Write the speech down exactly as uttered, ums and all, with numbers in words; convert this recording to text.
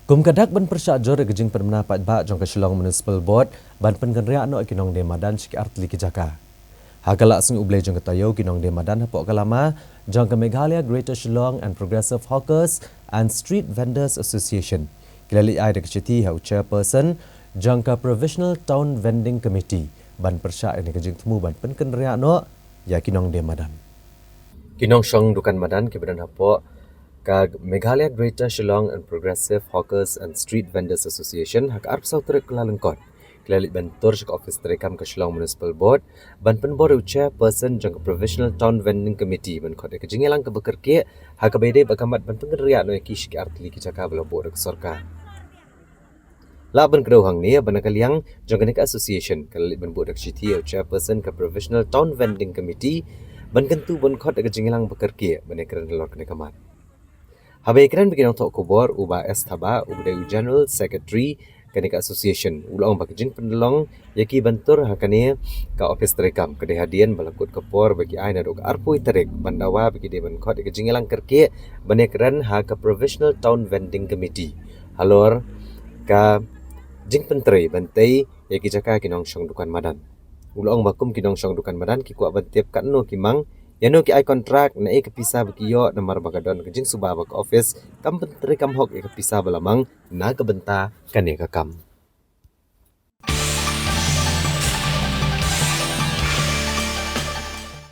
Kum ka dak ban pyrshah jur ïa ka jingpynbna paidbah jong ka Shillong Municipal Board ban pynkynriah noh ïa ki nongdie madan sha ki artylli ki jaka, ha ka lad sngi U Blei jong ka taïew, ki nongdie madan hapoh ka lama jong ka Meghalaya Greater Shillong and Progressive Hawkers and Street Vendors Association ki la leit ai da ka shithi ha u Chairperson jong ka Provisional Town Vending Committee ban pyrshah ïa kane ka jingthmu ban pynkynriah noh ïa ki nongdie madan. Ki nongshong dukan madan kiba don hapoh ka Meghalaya Greater Shillong and Progressive Hawkers and Street Vendors Association, ha ka arphew saw tarik Kyllalyngkot, ki la leit ban tur sha ka ophis treikam ka Shillong Municipal Board ban pynbor ïa u Chairperson jong ka Provisional Town Vending Committee ban khot ïa ka jingïalang kaba kyrkieh ha kaba ïadei bad ka mat ban pynkynriah noh ïa ki sha ki artylli ki jaka ba la buh da ka sorkar. Lah ban kdew hangne ba na ka liang jong kane ka association ka la leit ban buh da ka shithi ïa u Chairperson ka Provisional Town Vending Committee ban kyntu ban khot ïa ka jingïalang ba kyrkieh ban ïakren halor kane ka mat. Haba ïakren bad ki nongthoh khubor, u Bah S Thabah, uba dei u General Secretary kane ka association, u la ong ba ka jingpynlong ïa ki ban tur ha kane ka ophis treikam ka dei hadien ba la kut ka por ba ki ai naduh ka arphew tarik ban dawa ba ki dei ban khot ïa ka jingïalang kyrkieh ban ïakren ha ka Provisional Town Vending Committee halor ka jingpyntrei ban tei ïa ki jaka ki nongshong dukan madan. U la ong ba kum ki nongshong dukan madan ki kwah ban tip katno ki mang, ïano ki ai kontrak, naei ka pisa ba ki ïoh, namar ba ka don ka jingsuba ba ka ophis kam pyntreikam hok ïa ka pisa ba la mang na ka bynta kane ka kam.